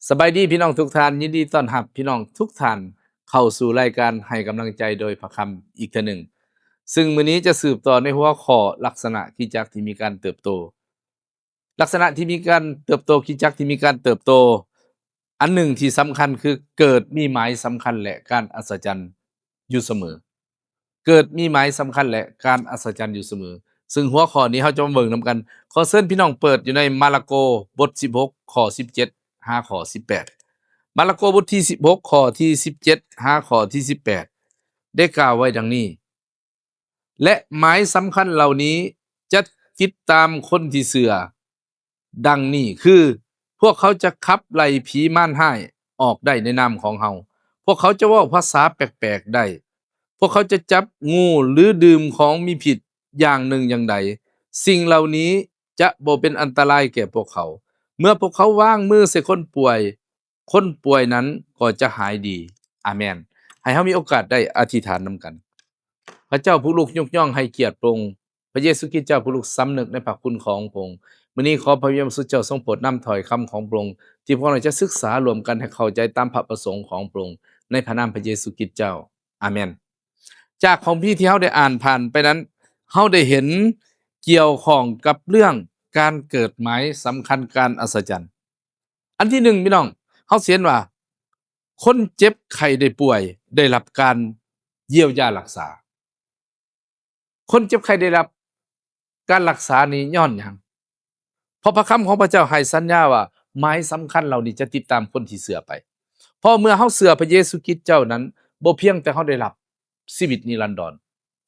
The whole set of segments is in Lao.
ສະບາຍດີພີ່ນ້ອງທຸກທ່ານ, ຍິນດີຕ້ອນຮັບພີ່ນ້ອງທຸກທ່ານເຂົ້າສູ່ລາຍການໃຫ້ກຳລັງໃຈໂດຍພະຄຳອີກເທື່ອໜຶ່ງ, ຊຶ່ງມື້ນີ້ຈະສືບຕໍ່ໃນຫົວຂໍ້ລັກສະນະຄຣິສຕະຈັກທີ່ມີການເຕີບໂຕ. ລັກສະນະທີ່ມີການເຕີບໂຕ, ຄຣິສຕະຈັກທີ່ມີການເຕີບໂຕ ອັນໜຶ່ງທີ່ສຳຄັນຄືເກີດມີໝາຍສຳຄັນ ແລະ ການອັດສະຈັນຢູ່ສະເໝີ. ເກີດມີໝາຍສຳຄັນ ແລະ ການອັດສະຈັນຢູ່ສະເໝີ. ຊຶ່ງຫົວຂໍ້ນີ້ເຮົາຈະມາເບິ່ງນຳກັນ. ຂໍເຊີນພີ່ນ້ອງເປີດຢູ່ໃນມາລະໂກ ບົດສິບຫົກ ຂໍ້ສິບເຈັດ ຫາຂໍ້ສິບແປດ. ມາລະໂກ ບົດທີສິບຫົກ ຂໍ້ທີສິບເຈັດ ຫາຂໍ້ທີສິບແປດ ໄດ້ກ່າວໄວ້ດັ່ງນີ້, ແລະ ໝາຍສຳຄັນເຫຼົ່ານີ້ຈະຕິດຕາມຄົນທີ່ເຊື່ອ ດັ່ງນີ້ຄື ພວກເຂົາຈະຂັບໄລ່ຜີມານຮ້າຍອອກໄດ້ໃນນາມຂອງເຮົາ, ພວກເຂົາຈະເວົ້າພາສາແປກໆໄດ້, ພວກເຂົາຈະຈັບງູ ຫຼື ດື່ມຂອງມີພິດຢ່າງໜຶ່ງຢ່າງໃດ, ສິ່ງເຫຼົ່ານີ້ຈະບໍ່ເປັນອັນຕະລາຍແກ່ພວກເຂົາ. ເມື່ອພວກເຂົາວາງມືໃສ່ຄົນປ່ວຍ, ຄົນປ່ວຍນັ້ນກໍຈະຫາຍດີ. ອາເມນ. ໃຫ້ເຮົາມີໂອກາດໄດ້ອະທິຖານນຳກັນ. ພະເຈົ້າຜູ້ລູກຍົກຍ້ອງໃຫ້ກຽດພະອົງ, ພະເຢຊູຄຣິສເຈົ້າຜູ້ລູກສຳນຶກໃນພະຄຸນຂອງພະອົງ. ມື້ນີ້ຂໍພະວິນຍານບໍລິສຸດເຈົ້າຊົງໂປດນຳຖ້ອຍຄຳຂອງພະອົງ ທີ່ພວກເຮົາຈະສຶກສາລວມກັນໃຫ້ເຂົ້າໃຈຕາມພະປະສົງຂອງພະອົງ, ໃນພະນາມພະເຢຊູຄຣິສເຈົ້າ. ອາເມນ. ຈາກຄຳພີທີ່ເຮົາໄດ້ອ່ານຜ່ານໄປນັ້ນ, ເຮົາໄດ້ເຫັນກ່ຽວຂ້ອງກັບເລື່ອງການເກີດໝາຍສຳຄັນ, ການອັດສະຈັນ. ອັນທີໜຶ່ງ ພີ່ນ້ອງ, ເຮົາຊິເຫັນວ່າ ຄົນເຈັບໄຂ້ໄດ້ປ່ວຍໄດ້ຮັບການຢຽວຢາຮັກສາ. ຄົນເຈັບໄຂ້ໄດ້ຮັບການຮັກສານີ້ຍ້ອນຫຍັງ? ເພາະພະຄຳຂອງພະເຈົ້າໃຫ້ສັນຍາວ່າ ໝາຍສຳຄັນເຫຼົ່ານີ້ຈະຕິດຕາມຄົນທີ່ເຊື່ອໄປ. ເພາະເມື່ອເຮົາເຊື່ອພະເຢຊູຄຣິສເຈົ້ານັ້ນ, ບໍ່ພຽງແຕ່ເຮົາໄດ້ຮັບຊີວິດນິລັນດອນ,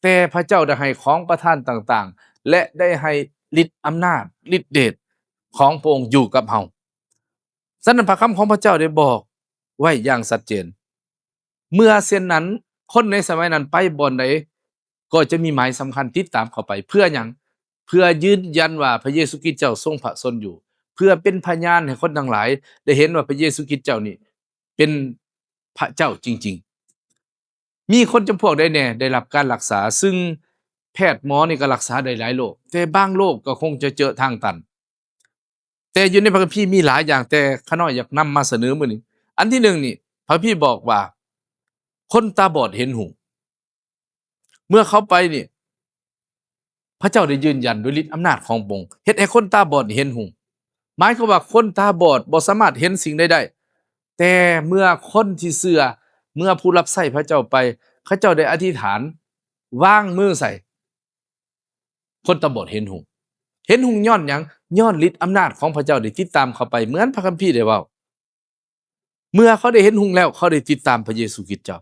ແຕ່ພະເຈົ້າໄດ້ໃຫ້ຂອງປະທານຕ່າງໆ ແລະ ໄດ້ໃຫ້ລິດອຳນາດ, ລິດເດດຂອງພະອົງຢູ່ກັບເຮົາ. ສະນັ້ນ ພະຄຳຂອງພະເຈົ້າໄດ້ບອກໄວ້ຢ່າງຊັດເຈນ. ເມື່ອເຊັ່ນນັ້ນ, ຄົນໃນສະໄໝນັ້ນໄປບ່ອນໃດ ກໍຈະມີໝາຍສຳຄັນຕິດຕາມເຂົ້າໄປ. ເພື່ອຫຍັງ? ເພື່ອຢືນຢັນວ່າພະເຢຊູຄຣິສເຈົ້າຊົງພະຊົນຢູ່, ເພື່ອເປັນພະຍານໃຫ້ຄົນທັງຫຼາຍໄດ້ເຫັນວ່າພະເຢຊູຄຣິສເຈົ້ານີ້ເປັນພະເຈົ້າຈິງໆ. ມີຄົນຈຳພວກໃດແດ່ໄດ້ຮັບການຮັກສາ, ຊຶ່ງແພດໝໍນີ້ກໍຮັກສາໄດ້ຫຼາຍໂລກ, ແຕ່ບາງໂລກກໍຄົງຈະເຈີທາງຕັນ. ແຕ່ຢູ່ໃນພະຄຳພີມີຫຼາຍຢ່າງ, ແຕ່ຂ້ານ້ອຍຢາກນຳມາສະເໜີມື້ນີ້. ອັນທີໜຶ່ງນີ້, ພະຄຳພີບອກວ່າ ຄົນຕາບອດເຫັນຫຸ່ງ. ເມື່ອເຂົາໄປນີ້, ພະເຈົ້າໄດ້ຢືນຢັນໂດຍລິດອຳນາດຂອງພະອົງ, ເຮັດໃຫ້ຄົນຕາບອດເຫັນຫຸ່ງ. ໝາຍຄວາມວ່າຄົນຕາບອດບໍ່ສາມາດເຫັນສິ່ງໃດໄດ້. ແຕ່ເມື່ອຄົນທີ່ເຊື່ອ, ເມື່ອຜູ້ຮັບໃຊ້ພະເຈົ້າໄປ, ເຂົາເຈົ້າໄດ້ອະທິຖານ, ວາງມືໃສ່, ຄົນຕາບອດເຫັນຫຸ່ງ. ເຫັນຫຸ່ງຍ້ອນຫຍັງ? ຍ້ອນລິດອຳນາດຂອງພະເຈົ້າໄດ້ຕິດຕາມເຂົາໄປ, ເໝືອນພະຄຳພີໄດ້ເວົ້າ. ເມື່ອເຂົາໄດ້ເຫັນຫຸ່ງແລ້ວ, ເຂົາໄດ້ຕິດຕາມພະເຢຊູຄຣິສເຈົ້າ.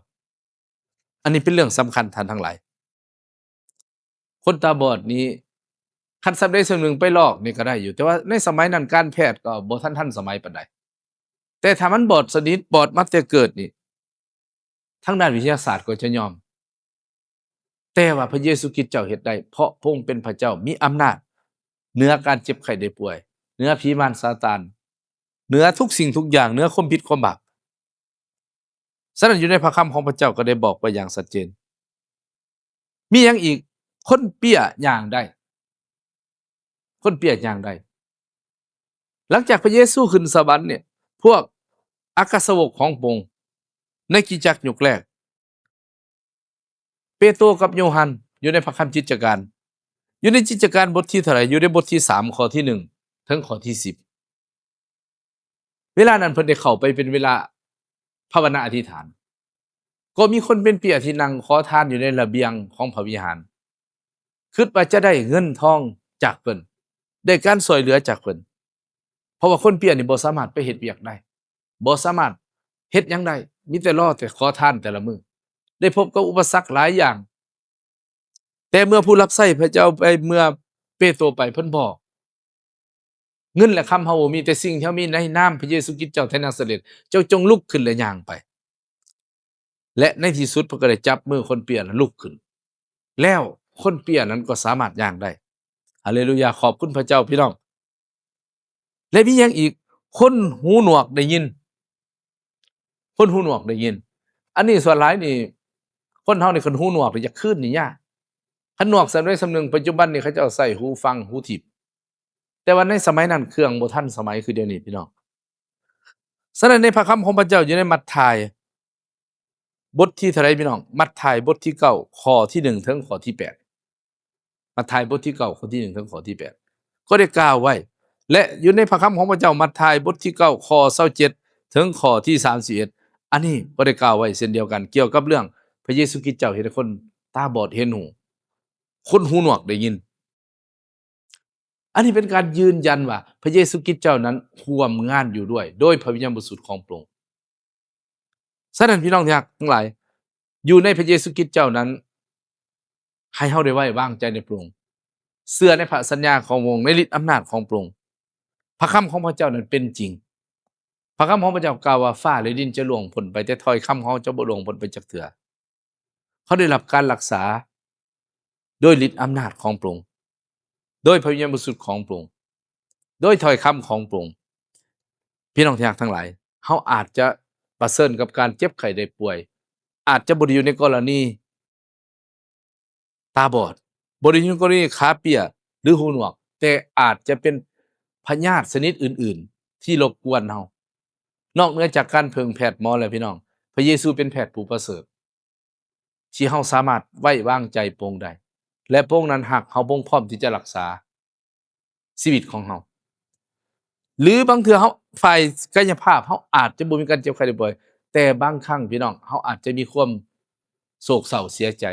ອັນນີ້ເປັນເລື່ອງສຳຄັນ, ທ່ານທັງຫຼາຍ. ຄົນຕາບອດນີ້, ຄັນສ່ຳໃດສ່ຳໜຶ່ງໄປລອກນີ້ກໍໄດ້ຢູ່, ແຕ່ວ່າໃນສະໄໝນັ້ນການແພດກໍບໍ່ທັນທັນສະໄໝປານໃດ. ແຕ່ຖ້າມັນບອດສະໜິດ, ບອດມາແຕ່ເກີດນີ້, ທາງດ້ານວິທະຍາສາດກໍຈະຍອມ. ແຕ່ວ່າພະເຢຊູຄຣິສເຈົ້າເຮັດໄດ້, ເພາະພະອົງເປັນພະເຈົ້າ, ມີອຳນາດເໜືອການເຈັບໄຂ້ໄດ້ປ່ວຍ, ເໜືອຜີມານຊາຕານ, ເໜືອທຸກສິ່ງທຸກຢ່າງ, ເໜືອຄວາມຜິດຄວາມບາບ. ສະນັ້ນ ຢູ່ໃນພະຄຳຂອງພະເຈົ້າກໍໄດ້ບອກໄວ້ຢ່າງຊັດເຈນ. ມີຫຍັງອີກ? ຄົນເປຍຍ່າງໄດ້. ຄົນເປຍຍ່າງໄດ້. ຫຼັງຈາກພະເຢຊູຂຶ້ນສະຫວັນນີ້, ພວກອັກຄະສາວົກຂອງພະອົງໃນຄຣິສຕະຈັກຍຸກແລກ, ເປໂຕກັບໂຍຮັນ ຢູ່ໃນພະຄຳກິດຈະການ, ຢູ່ໃນກິດຈະການບົດທີເທົ່າໃດ? ຢູ່ໃນບົດທີສາມ ຂໍ້ທີໜຶ່ງ ເຖິງຂໍ້ທີສິບ. ເວລານັ້ນເພິ່ນໄດ້ເຂົ້າໄປເປັນເວລາພາວະນາອະທິຖານ. ກໍມີຄົນເປັນເປຍທີ່ນັ່ງຂໍທານຢູ່ໃນລະບຽງຂອງພະວິຫານ, ຄິດວ່າຈະໄດ້ເງິນທອງຈາກເພິ່ນ, ໄດ້ການຊ່ວຍເຫຼືອຈາກເພິ່ນ. ເພາະວ່າຄົນເປຍນີ້ບໍ່ສາມາດໄປເຮັດວຽກໄດ້, ບໍ່ສາມາດເຮັດຫຍັງໄດ້, ມີແຕ່ລໍແຕ່ຂໍທານແຕ່ລະມື້. ໄດ້ພົບກັບອຸປະສັກຫຼາຍຢ່າງ, ແຕ່ເມື່ອຜູ້ຮັບໃຊ້ພະເຈົ້າໄປ, ເມື່ອເປໂຕໄປ, ເພິ່ນບອກ, ເງິນແລະຄຳເຮົາບໍ່ມີ, ແຕ່ສິ່ງທີ່ເຮົາມີໃນນາມພະເຢຊູຄຣິສເຈົ້າແຫ່ງນາຊາເລັດ, ເຈົ້າຈົ່ງລຸກຂຶ້ນແລະຍ່າງໄປ. ແລະໃນທີ່ສຸດເພິ່ນກໍໄດ້ຈັບມືຄົນເປຍນັ້ນລຸກຂຶ້ນ, ແລ້ວຄົນເປຍນັ້ນກໍສາມາດຍ່າງໄດ້. ຮາເລລູຢາ, ຂອບຄຸນພະເຈົ້າ, ພີ່ນ້ອງ. ແລະມີຫຍັງອີກ? ຄົນຫູໜວກໄດ້ຍິນ. ຄົນຫູໜວກໄດ້ຍິນ. ອັນນີ້ສ່ວນຫຼາຍນີ້ ຄົນເຮົານີ້ຄັນຫູໜວກນີ້ຢາກຄືນນີ້ຍາກ. ຄັນໜວກສ່ຳໃດສ່ຳໜຶ່ງ, ປັດຈຸບັນນີ້ເຂົາເຈົ້າໃຊ້ຫູຟັງ, ຫູທິບ. ແຕ່ວ່າໃນສະໄໝນັ້ນເຄື່ອງບໍ່ທັນສະໄໝຄືດຽວນີ້, ພີ່ນ້ອງ. ສະນັ້ນໃນພະຄຳຂອງພະເຈົ້າຢູ່ໃນມັດທາຍ ບົດທີເທົ່າໃດພີ່ນ້ອງ? ມັດທາຍບົດທີເກົ້າ ຂໍ້ທີໜຶ່ງເຖິງຂໍ້ທີແປດ. ມັດທາຍບົດທີເກົ້າ ຂໍ້ທີໜຶ່ງເຖິງຂໍ້ທີແປດ ກໍໄດ້ກ່າວໄວ້ ແລະ ຢູ່ໃນພະຄຳຂອງພະເຈົ້າ ມັດທາຍບົດທີເກົ້າ ຂໍ້ຊາວເຈັດ ເຖິງຂໍ້ທີສາມສິບເອັດ ອັນນີ້ກໍໄດ້ກ່າວໄວ້ເຊັ່ນດຽວກັນ ກ່ຽວກັບເລື່ອງພະເຢຊູຄຣິດເຈົ້າເຮັດໃຫ້ຄົນຕາບອດເຫັນຫູ, ຄົນຫູໜວກໄດ້ຍິນ. ອັນນີ້ເປັນການຢືນຢັນວ່າພະເຢຊູຄຣິດເຈົ້ານັ້ນຮ່ວມງານຢູ່ດ້ວຍ ໂດຍພະວິນຍານບໍລິສຸດຂອງພະອົງ. ສະນັ້ນ ພີ່ນ້ອງທີ່ຮັກທັງຫຼາຍ, ຢູ່ໃນພະເຢຊູຄຣິດເຈົ້ານັ້ນ ໃຫ້ເຮົາໄດ້ໄວ້ວາງໃຈໃນພະອົງ, ເຊື່ອໃນພະສັນຍາຂອງພະອົງ, ໃນລິດອຳນາດຂອງພະອົງ. ພະຄຳຂອງພະເຈົ້ານັ້ນເປັນຈິງ. ພະຄຳຂອງພະເຈົ້າກ່າວວ່າ ຟ້າ ແລະ ດິນຈະລ່ວງພົ້ນໄປ, ແຕ່ຖ້ອຍຄຳຂອງເຮົາຈະບໍ່ລ່ວງພົ້ນໄປຈັກເທື່ອ. ເຮົາໄດ້ຮັບການລັກສາໂດຍລິດອຳນາດຂອງພະອົງ, ໂດຍພະວິນຍານບໍລິສຸດຂອງພະອົງ, ໂດຍຖ້ອຍຄຳຂອງພະອົງ. ພີ່ນ້ອງທີ່ຮັກທັງຫຼາຍ, ເຮົາອາດຈະປະເຊີນກັບການເຈັບໄຂ້ໄດ້ປ່ວຍ, ອາດຈະບໍ່ໄດ້ຢູ່ໃນກໍລະນີຕາບອດ, ບໍ່ໄດ້ຢູ່ໃນກໍລະນີຂາເປຍ ຫຼື ຫູໜວກ, ແຕ່ອາດຈະເປັນພະຍາດຊະນິດອື່ນໆທີ່ລົບກວນເຮົາ. ນອກເໜືອຈາກການເພິ່ງແພດໝໍແລ້ວ, ພີ່ນ້ອງ, ພະເຢຊູເປັນແພດຜູ້ປະເສີດ ທີ່ເຮົາສາມາດໄວ້ວາງໃຈພະອົງໄດ້ ແລະ ພະອົງນັ້ນຮັກເຮົາ, ພະອົງພ້ອມທີ່ຈະລັກສາຊີວິດຂອງເຮົາ. ຫຼືບາງເທື່ອເຮົາ, ຝ່າຍກາຍະພາບເຮົາອາດຈະບໍ່ມີການເຈັບໄຂ້ໄດ້ປ່ວຍ, ແຕ່ບາງຄັ້ງ, ພີ່ນ້ອງ, ເຮົາອາດຈະມີຄວາມໂສກເສົ້າເສຍໃຈ,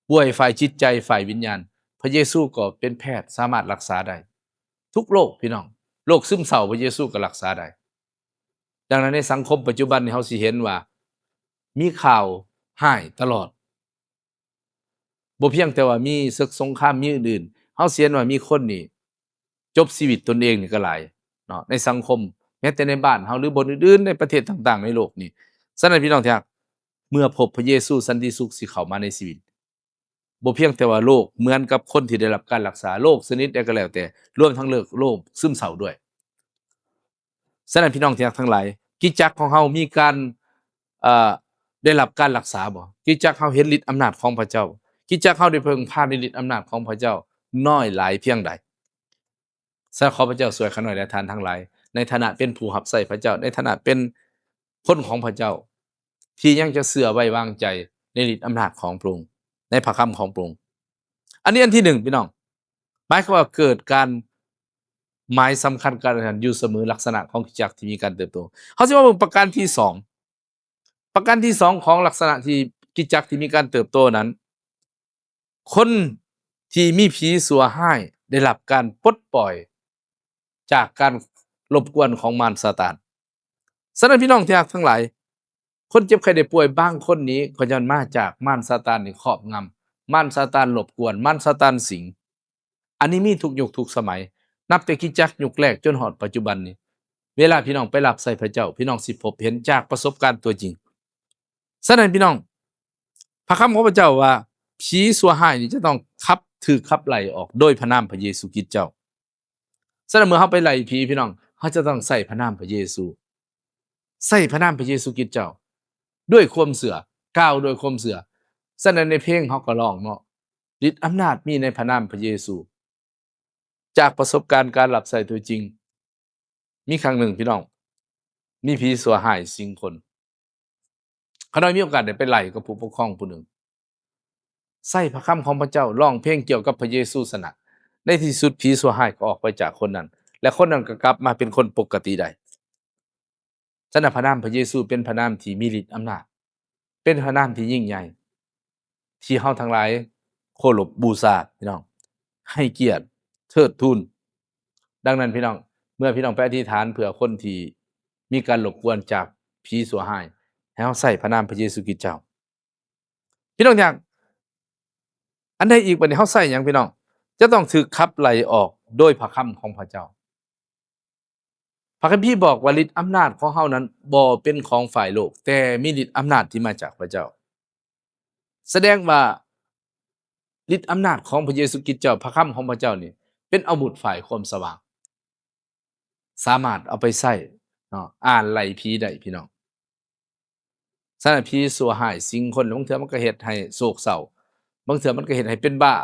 ປ່ວຍຝ່າຍຈິດໃຈ, ຝ່າຍວິນຍານ. ພະເຢຊູກໍເປັນແພດ, ສາມາດລັກສາໄດ້ທຸກໂລກ, ພີ່ນ້ອງ. ໂລກຊຶມເສົ້າ ພະເຢຊູກໍລັກສາໄດ້. ດັ່ງນັ້ນໃນສັງຄົມປັດຈຸບັນນີ້ ເຮົາຊິເຫັນວ່າມີຂ່າວຮ້າຍຕະຫຼອດ. ບໍ່ພຽງແຕ່ວ່າມີເສິກສົງຄາມ, ມີອື່ນໆ, ເຮົາຊິເຫັນວ່າມີຄົນນີ້ຈົບຊີວິດຕົນເອງນີ້ກໍຫຼາຍເນາະ ໃນສັງຄົມ, ແມ້ແຕ່ໃນບ້ານເຮົາ ຫຼື ບ່ອນອື່ນໆ ໃນປະເທດຕ່າງໆໃນໂລກນີ້. ສະນັ້ນ ພີ່ນ້ອງທີ່ຮັກ, ເມື່ອພົບພະເຢຊູ, ສັນຕິສຸກຊິເຂົ້າມາໃນຊີວິດ. ບໍ່ພຽງແຕ່ວ່າໂລກເໝືອນກັບຄົນທີ່ໄດ້ຮັບການລັກສາ, ໂລກຊະນິດໃດກໍແລ້ວແຕ່, ລວມທັງໂລກ, ໂລກຊຶມເສົ້າດ້ວຍ. ສະນັ້ນ ພີ່ນ້ອງທີ່ຮັກທັງຫຼາຍ, ກິດຈັກຂອງເຮົາມີການ, ເອີ, ໄດ້ຮັບການລັກສາບໍ່? ກິດຈັກເຮົາເຫັນລິດອຳນາດຂອງພະເຈົ້າ? ກິດຈັກເຮົາໄດ້ເພິ່ງພາໃນລິດອຳນາດຂອງພະເຈົ້ານ້ອຍຫຼາຍພຽງໃດ? ສະນັ້ນ ຂໍພະເຈົ້າຊ່ວຍຂ້ານ້ອຍ ແລະ ທ່ານທັງຫຼາຍ, ໃນຖານະເປັນຜູ້ຮັບໃຊ້ພະເຈົ້າ, ໃນຖານະເປັນຄົນຂອງພະເຈົ້າ ທີ່ຍັງຈະເຊື່ອໄວ້ວາງໃຈໃນລິດອຳນາດຂອງພະອົງ, ໃນພະຄຳຂອງພະອົງ. ອັນນີ້ອັນທີໜຶ່ງ ພີ່ນ້ອງ, ໝາຍຄວາມວ່າເກີດການ, ໝາຍສຳຄັນການຢູ່ສະເໝີ ລັກສະນະຂອງຄຣິສຕະຈັກທີ່ມີການເຕີບໂຕ. ເຮົາຊິມາເບິ່ງປະການທີສອງ. ປະການທີສອງຂອງລັກສະນະທີ່ຄຣິສຕະຈັກທີ່ມີການເຕີບໂຕນັ້ນ, ຄົນທີ່ມີຜີຊົ່ວຮ້າຍໄດ້ຮັບການປົດປ່ອຍຈາກການລົບກວນຂອງມານຊາຕານ. ສະນັ້ນ ພີ່ນ້ອງທີ່ຮັກທັງຫຼາຍ, ຄົນເຈັບໄຂ້ໄດ້ປ່ວຍບາງຄົນນີ້ກໍຍ້ອນມາຈາກມານຊາຕານນີ້ຄອບງຳ, ມານຊາຕານລົບກວນ, ມານຊາຕານສິງ. ອັນນີ້ມີທຸກຍຸກທຸກສະໄໝ, ນັບແຕ່ຄຣິສຕະຈັກຍຸກແລກຈົນຮອດປັດຈຸບັນນີ້. ເວລາພີ່ນ້ອງໄປຮັບໃຊ້ພະເຈົ້າ, ພີ່ນ້ອງຊິພົບເຫັນຈາກປະສົບການຕົວຈິງ. ສະນັ້ນ ພີ່ນ້ອງ, ພະຄຳຂອງພະເຈົ້າວ່າ ຜີຊົ່ວຮ້າຍນີ້ຈະຕ້ອງຂັບ, ຖືກຂັບໄລ່ອອກໂດຍພະນາມພະເຢຊູຄຣິສເຈົ້າ. ສະນັ້ນ ເມື່ອເຮົາໄປໄລ່ຜີ, ພີ່ນ້ອງ, ເຮົາຈະຕ້ອງໃຊ້ພະນາມພະເຢຊູ, ໃຊ້ພະນາມພະເຢຊູຄຣິສເຈົ້າ ດ້ວຍຄວາມເຊື່ອ, ກ່າວດ້ວຍຄວາມເຊື່ອ. ສະນັ້ນ ໃນເພງເຮົາກໍຮ້ອງເນາະ, ລິດອຳນາດມີໃນພະນາມພະເຢຊູ. ຈາກປະສົບການການຮັບໃຊ້ຕົວຈິງ, ມີຄັ້ງໜຶ່ງ ພີ່ນ້ອງ, ມີຜີຊົ່ວຮ້າຍສິງຄົນ. ຂ້ານ້ອຍມີໂອກາດໄດ້ໄປໄລ່ກັບຜູ້ປົກຄອງຜູ້ໜຶ່ງ, ໃຊ້ພະຄຳຂອງພະເຈົ້າ, ຮ້ອງເພງກ່ຽວກັບພະເຢຊູຊະນະ. ໃນທີ່ສຸດ ຜີຊົ່ວຮ້າຍກໍອອກໄປຈາກຄົນນັ້ນ, ແລະ ຄົນນັ້ນກໍກັບມາເປັນຄົນປົກກະຕິໄດ້. ສະນັ້ນ ພະນາມພະເຢຊູເປັນພະນາມທີ່ມີລິດອຳນາດ, ເປັນພະນາມທີ່ຍິ່ງໃຫຍ່ ທີ່ເຮົາທັງຫຼາຍເຄົາລົບບູຊາ, ພີ່ນ້ອງ, ໃຫ້ກຽດ, ເທີດທູນ. ດັ່ງນັ້ນ ພີ່ນ້ອງ, ເມື່ອພີ່ນ້ອງໄປອະທິຖານເພື່ອຄົນທີ່ມີການລົບກວນຈາກຜີຊົ່ວຮ້າຍ, ໃຫ້ເຮົາໃຊ້ພະນາມພະເຢຊູຄຣິສເຈົ້າ. ພີ່ນ້ອງທີ່ຮັກ, ອັນໃດອີກ? ບັດນີ້ເຮົາໃຊ້ຫຍັງ ພີ່ນ້ອງ? ຈະຕ້ອງຖືກຂັບໄລ່ອອກໂດຍພະຄຳຂອງພະເຈົ້າ. ພະຄຳພີບອກວ່າ ລິດອຳນາດຂອງເຮົານັ້ນບໍ່ເປັນຂອງຝ່າຍໂລກ, ແຕ່ມີລິດອຳນາດທີ່ມາຈາກພະເຈົ້າ. ສະແດງວ່າ ລິດອຳນາດຂອງພະເຢຊູຄຣິສເຈົ້າ, ພະຄຳຂອງພະເຈົ້ານີ້ ເປັນອາວຸດຝ່າຍຄວາມສະຫວ່າງ, ສາມາດເອົາໄປໃຊ້ເນາະ, ອ່ານໄລ່ຜີໄດ້ ພີ່ນ້ອງ. ສະນັ້ນ ຜີຊົ່ວຮ້າຍສິງຄົນ, ບາງເທື່ອມັນກໍເຮັດໃຫ້ໂສກເສົ້າ, ບາງເທື່ອມັນກໍເຮັດໃຫ້ເປັນບ້າ,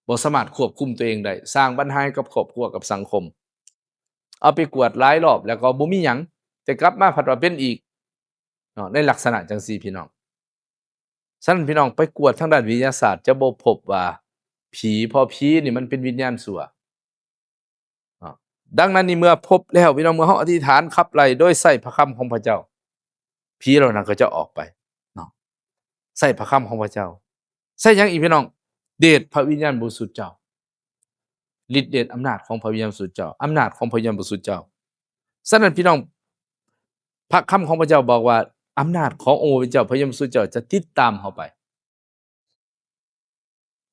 ບໍ່ສາມາດຄວບຄຸມຕົວເອງໄດ້, ສ້າງບັນຫາໃຫ້ກັບຄອບຄົວ, ກັບສັງຄົມ. ເອົາໄປກວດຫຼາຍລອບແລ້ວກໍບໍ່ມີຫຍັງ ແຕ່ກັບມາພັດວ່າເປັນອີກເນາະ ໃນລັກສະນະຈັ່ງຊີ້ພີ່ນ້ອງ. ສະນັ້ນພີ່ນ້ອງໄປກວດທາງດ້ານວິທະຍາສາດ ຈະບໍ່ພົບວ່າຜີ ເພາະຜີນີ້ມັນເປັນວິນຍານຊົ່ວເນາະ. ດັ່ງນັ້ນນີ້ເມື່ອພົບແລ້ວພີ່ນ້ອງ ເມື່ອເຮົາອະທິຖານຂັບໄລ່ໂດຍໃຊ້ພະຄຳຂອງພະເຈົ້າ ຜີເຫຼົ່ານັ້ນກໍຈະອອກໄປເນາະ ໃຊ້ພະຄຳຂອງພະເຈົ້າ. ໃຊ້ຫຍັງອີກພີ່ນ້ອງ? ເດດພະວິນຍານບໍລິສຸດເຈົ້າ ລິດເດດອຳນາດຂອງພະວິນຍານບໍລິສຸດເຈົ້າ ອຳນາດຂອງພະວິນຍານບໍລິສຸດເຈົ້າ. ສະນັ້ນພີ່ນ້ອງ ພະຄຳຂອງພະເຈົ້າບອກວ່າ ອຳນາດຂອງອົງພະເຈົ້າ ພະວິນຍານບໍລິສຸດເຈົ້າຈະຕິດຕາມເຮົາໄປ.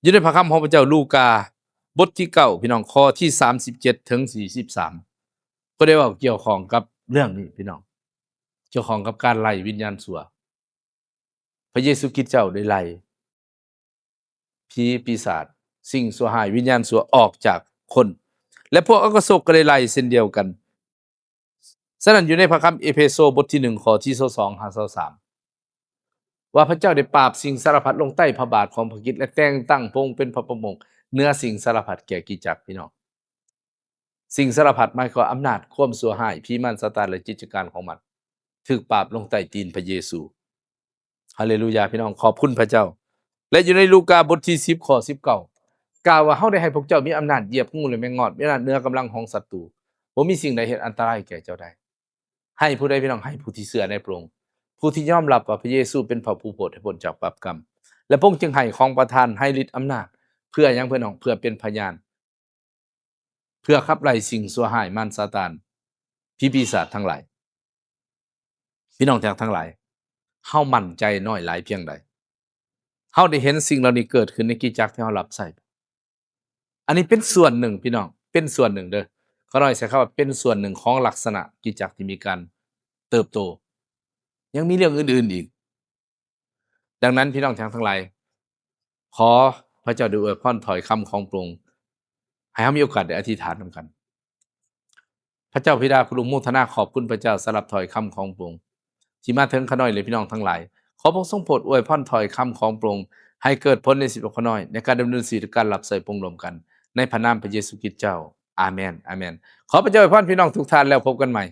ຢູ່ໃນພະຄຳຂອງພະເຈົ້າ ລູກາ ບົດທີເກົ້າ ພີ່ນ້ອງ ຂໍ້ທີສາມສິບເຈັດເຖິງສີ່ສິບສາມ ກໍໄດ້ເວົ້າກ່ຽວຂ້ອງກັບເລື່ອງນີ້ພີ່ນ້ອງ ກ່ຽວຂ້ອງກັບການໄລ່ວິນຍານຊົ່ວ. ພະເຢຊູຄຣິດເຈົ້າໄດ້ໄລ່ຜີປີສາດ ສິ່ງຊົ່ວຮ້າຍ ວິນຍານຊົ່ວອອກຈາກຄົນ ແລະ ພວກອະກຸສົກກໍໄດ້ໄລ່ເຊັ່ນດຽວກັນ. ສະນັ້ນ ຢູ່ໃນພະຄຳເອເພໂຊບົດທີໜຶ່ງ ຂໍ້ທີຊາວສອງຫາຊາວສາມ ວ່າພະເຈົ້າໄດ້ປາບສິ່ງສາລະພັດລົງໃຕ້ພະບາດຂອງພະຄຣິດ ແລະ ແຕ່ງຕັ້ງພະອົງເປັນພະປະມຸກເໜືອສິ່ງສາລະພັດແກ່ຄຣິສຕະຈັກ ພີ່ນ້ອງ. ສິ່ງສາລະພັດໝາຍຄວາມວ່າອຳນາດຄວາມຊົ່ວຮ້າຍ, ຜີມານຊາຕານ ແລະ ກິດຈະການຂອງມັນ ຖືກປາບລົງໃຕ້ຕີນພະເຢຊູ. ຮາເລລູຢາ ພີ່ນ້ອງ ຂອບຄຸນພະເຈົ້າ. ແລະ ຢູ່ໃນລູກາບົດທີສິບ ຂໍ້ສິບເກົ້າ ກ່າວວ່າ ເຮົາໄດ້ໃຫ້ພວກເຈົ້າມີອຳນາດຢຽບງູ ແລະ ແມງງອດ, ມີອຳນາດເໜືອກຳລັງຂອງສັດຕູ. ບໍ່ມີສິ່ງໃດເຮັດອັນຕະລາຍແກ່ເຈົ້າໄດ້. ໃຫ້ຜູ້ໃດ ພີ່ນ້ອງ? ໃຫ້ຜູ້ທີ່ເຊື່ອໃນພະອົງ, ຜູ້ທີ່ຍອມຮັບວ່າພະເຢຊູເປັນພະຜູ້ໂຜດໃຫ້ພົ້ນຈາກບາບກຳ ແລະ ພະອົງຈຶ່ງໃຫ້ຂອງປະທານ, ໃຫ້ລິດອຳນາດ. ເພື່ອຫຍັງ ພີ່ນ້ອງ? ເພື່ອເປັນພະຍານ ເພື່ອຂັບໄລ່ສິ່ງຊົ່ວຮ້າຍ, ມານຊາຕານ, ຜີປີສາດທັງຫຼາຍ. ພີ່ນ້ອງທີ່ຮັກທັງຫຼາຍ, ເຮົາໝັ້ນໃຈນ້ອຍຫຼາຍພຽງໃດ? ເຮົາໄດ້ເຫັນສິ່ງເຫຼົ່ານີ້ເກີດຂຶ້ນໃນຄຣິສຕະຈັກທີ່ເຮົາຮັບໃຊ້. ອັນນີ້ເປັນສ່ວນໜຶ່ງ ພີ່ນ້ອງ, ເປັນສ່ວນໜຶ່ງເດີ້. ຂ້ານ້ອຍໃຊ້ຄຳວ່າເປັນສ່ວນໜຶ່ງຂອງລັກສະນະຄຣິສຕະຈັກທີ່ມີການເຕີບໂຕ. ຍັງມີເລື່ອງອື່ນໆອີກ. ດັ່ງນັ້ນ ພີ່ນ້ອງທີ່ຮັກທັງຫຼາຍ, ຂໍພະເຈົ້າໄດ້ອວຍພອນຖ້ອຍຄຳຂອງພະອົງ ໃຫ້ເຮົາມີໂອກາດໄດ້ອະທິຖານນຳກັນ. ພະເຈົ້າບິດາ ຜູ້ລົງໂມທະນາຂອບຄຸນພະເຈົ້າສຳລັບຖ້ອຍຄຳຂອງພະອົງ ທີ່ມາເຖິງຂ້ານ້ອຍ ແລະ ພີ່ນ້ອງທັງຫຼາຍ. ຂໍພະອົງຊົງໂປດອວຍພອນຖ້ອຍຄຳຂອງພະອົງ ໃຫ້ເກີດຜົນໃນຊີວິດຂອງຂ້ານ້ອຍ ໃນການດຳເນີນຊີວິດ ການຮັບໃຊ້ພະອົງຮ່ວມກັນ ໃນພະນາມພະເຢຊູຄຣິດເຈົ້າ. ອາເມນ, ອາເມນ. ຂໍພະເຈົ້າອວຍພອນພີ່ນ້ອງທຸກທ່ານ ແລ້ວພົບກັນໃໝ່.